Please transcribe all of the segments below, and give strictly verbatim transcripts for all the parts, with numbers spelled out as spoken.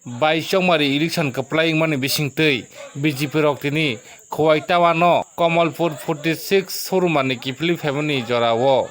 bai chongmari election kwplai wngmani bisingtwi B J P rok tini Khowai Tawano Kamalpur forty six showroom ni kiphilwi phaimani jorao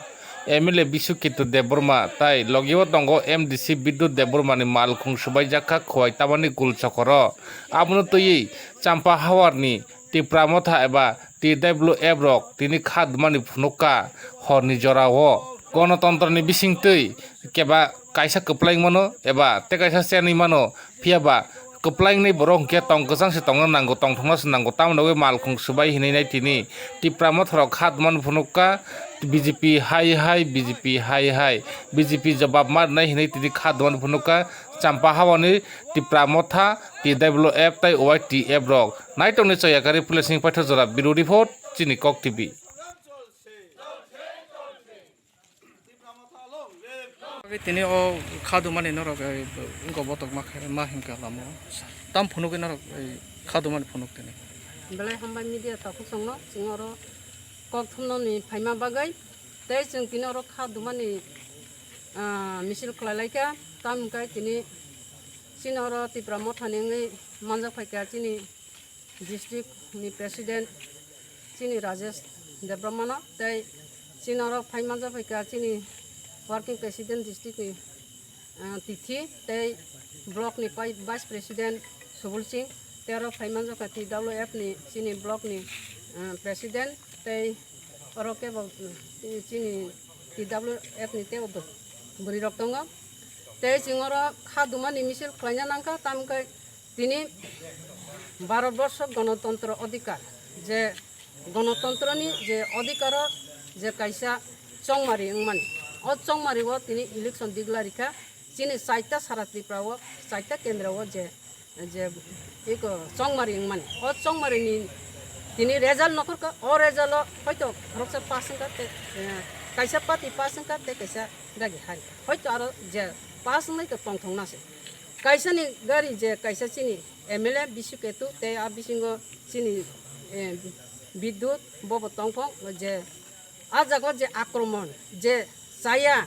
M L A Biswaketu Debbarma tai logio tongo M D C Bidyut Debbarma ni malkhung swbaijak kha Khowai Tawani kul chokoro. Abono twiwi Champa Hawarni Tipra Motha eba T W F rok tini kha dumani phunukha horni jorao. Gonotontroni bisingtwi keba kaisa kwplai mano eba tei kaisa chenwi mano, phiya ba kwplai wngnai borok hwnkhe tong kwchang se tongna nango, tongthokna se nango, tamoni bagwi malkhung swbai hinwi nai tini Tipra Motha rok kha dumani phunukha B J P hai hai, B J P hai hai, B J P jobab ma rwnai hinwi tini kha dumani phunukha Champa Hawarni Tipra Motha, T W F tei Y T F rok. Naitokni choyakari pulesing paithak jora, Bureau Report, chini Kok T V. Tini o kha dumani norok, eh, wngkha botok ma khe, ma hinkha lama. Tam phunugwi norok, eh, kha dumani phunuk tini. Belai hambai media takhuk songno, chwng oro kok thumnani phaima bagwi, tei chwng tini oro kha dumani, ah, misil khlai laikha. Tam hwnkhe tini chini oro Tipra Mothani wngwi manjak phaikha chini district ni president chini Rajesh Debbarmano, tei chini oro phai manjak phaikha chini working president district ni, ah, Tithi, tei block ni pai-, vice president Subul Singh, tei oro phai manjak kha T W F ni chini block ni, ah, president, tei oro kebo, mm, chini T W F ni tei bwrwi rok tongo. Tei chwng oro kha dumani misil khlaina nangkha, tamkhe tini Bharat borsho gonotontro odhikar, je gonotontroni je odhikaro je kaisa chongmari wngmani, o chongmario tini election declare rikha. Chini chaita sara Tripura o, chaita kendro o je, je iko chongmari wngmani. O chongmarini tini result nokhorkha, o result o hoito khoroksa pass wngkha tei, eh, kaisa party pass wngkha tei kaisa dagi harikha. Hoito aro je pass wngnaikha tongthokna se. Kaisani gari je kaisa chini M L A Biswaketu tei a bisingo chini, eh, Bidyut bobo tongphok je a jaga je akromon je chaya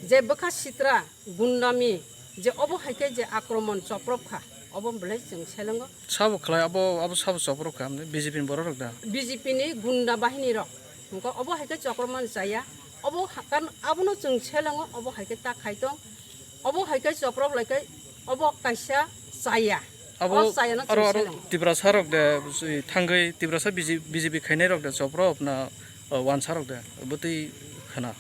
je bwkha sitra gundami je obo hai khe je akromon choprop kha obo belai chwng selengo. Sabo khlai abo, abo sabo choprop kha, amni B J P ni borok rok da? B J P ni gunda bahini rok. Hwnkhe obo hai khe chokromon chaya. Obo ha-, kan-, abono chwng selengo, obo hai khe ta khai tong. Obo hai khe choprok lai khe obo kaisa chaya. Abo o chayano aro, chwng aro selengo. Tiprasa rok de, si, thangwi Tiprasa B J P, B J P khainai rok de choprok na, o, wansa rok de bwtwi khna.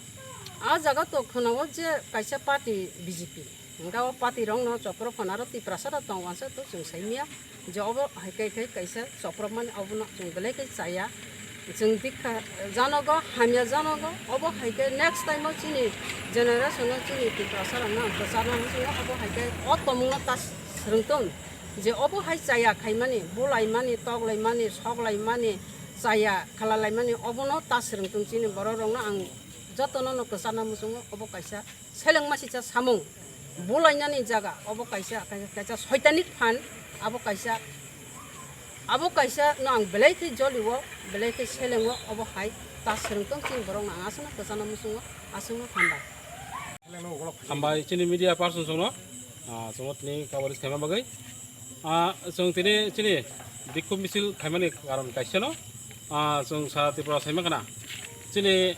A jaga to khna o je kaisa party B J P. Hwnkhe o party rokno choprok phano aro Tiprasa rok tong wansa to chwng sai manya. Je obo hai khe, khe kaisa choprokmani, obono chwng belai khe chaya. Chwng dikha janogo, hamya janogo, obo hai khe next time o chini generation o chini Tiprasa rokno ang kwcharna muchungo, obo hai khe o tomungno ta swrwng tong. Je obo hai chaya khaimani, bulaimani, toklaimani, soklaimani, chaya khalalaimani, obono ta swrwng tong chini borok rokno ang jotono no kwcharna muchungo, obo kaisa seleng masisa samung bulainani jaga, obo kaisa, kaisa, kaisa soitanic phan, abo kaisa, abo kaisa no ang belai khe jolio, belai khe selengo, obo hai ta swrwng tong chini borok no ang aswkno kwchana muchungo, aswkno hambai. Hambai chini media person songno, ah, chwngno tini coverage khaima bagwi. Ah, chwng tini chini bikhuk misil khaimani karon kaisa no, ah, chwng sa Tripura saima khna. Chini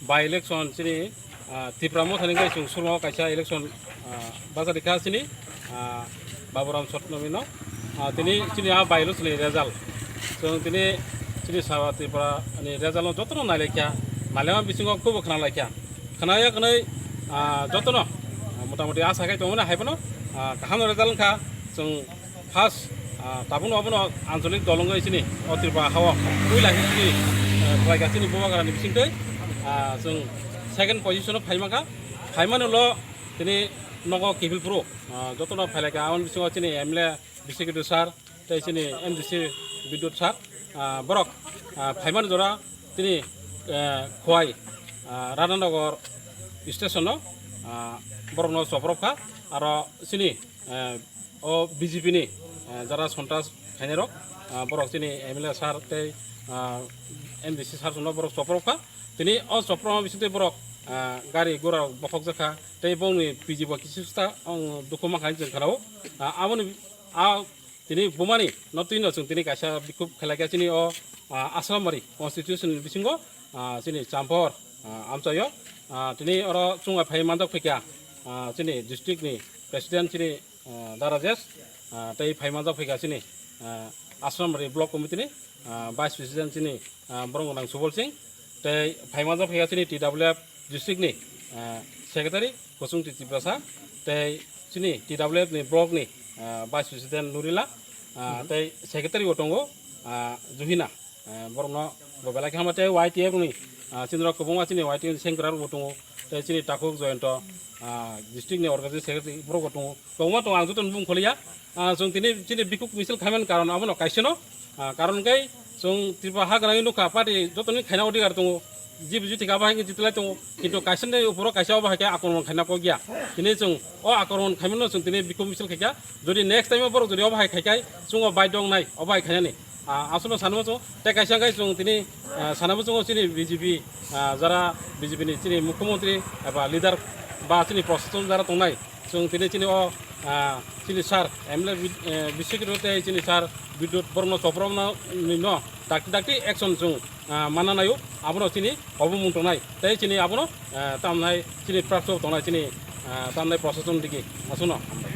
by election chini, ah, Tipra Mothani wngkha chwng surmo kaisa election, ah, bajari kha chini, ah, Baburam Sotnomino. Ah, tini chini a by election ni result. Chwng tini chini sa Tripura ni result no jotono nailaikha. Nailaima bisingo kubo khna laikha. Khna ya khwnai, ah, jotono, ah, mota moti asa khai tongmani hai phano, ah, kaham result wngkha. Chwng first, ah, tabukno obono anchalik dol wngwi chini o Tripura hao puila history, ah, khlaikha chini Bubagrani bisingtwi, ah, chwng second position o phaimankha. Phaimani ulo tini nogo kiphilphuru, ah, jotono phailaikha, aboni bisingo chini M L A Biswaketu sir tei chini M D C Bidyut sir, ah, borok, ah, phaimani jora tini, eh, Khowai, ah, Radhanagar station o, ah, borokno choprok kha, aro chini eh, o B J P ni, eh, jara sontras khainai rok, ah, borok chini M L A sir tei, ah, M D C sir chwngno borok choprok kha. Tini o choprokma bisingtwi borok ah, gari gura bokhok jakha, tei bongni P G bo kisu sta, ang dukhu mankha hinwi chwng khanao. Ah, aboni, ah, tini bumani no twino chwng tini kaisa bikhuk khlaikha chini o, ah, Asrambari constitution ni bisingo, ah, chini Champor, ah, amchaio, ah, tini oro chwngno phai manjak phaikha, ah, chini district ni president chini, ah, Darajesh, ah, tei phai manjak phaikha chini, ah, Asrambari block committee ni, ah, vice president chini, ah, borok nang Subol Singh, tei phai manjak phaikha chini T W F district ni, ah, secretary Kusung Tiprasa, tei chini T W F ni block ni, ah, vice president Nurila, ah, tei secretary bo tongo, ah, Juhina, ah, borokno bo belai khe hambai tei Y T F ni, ah, chini rok kwbangma chini Y T F ni sengkrak rok bo tongo, tei chini takhuk Joyonto, ah, district ni organizing secretary borok bo tongo, kwbangma tongo, ang joto ni bumung kholiya. Ah, chwng tini chini bikhuk misil khaimani karon abono kaisano, ah, karon khe chwng Tripura ha gwnangwi nukha party jotoni khaina odhikar tongo, G B G thika bahai khe jitilai tongo, kintu kaisa ni uporo kaisa obo hai khe akromon khaina kok ya. Tini chwng o akromon khaimano chwng tini bikhuk misil khaikha, jodi next time o borok jodi obo hai khaikhai chwng o baidhok nai obo hai khainani. Ah, aswkno sanwi chwng tei kaisa khe chwng tini, ah, sanwi chwng chini B J P, ah, jara B J P ni chini mukhyamantri eba leader ba chini prosason jara tongnai, chwng tini chini o, ah, chini sir M L A bi-, eh, Biswajit tei chini sir Bidyut borokno chopropna ni no dakti dakti action chwng, ah, manna naio, abono chini obumung tongnai tei chini abono, ah, tamnai chini prapso tongnai chini, ah, tamnai prosason digi aswkno hambai.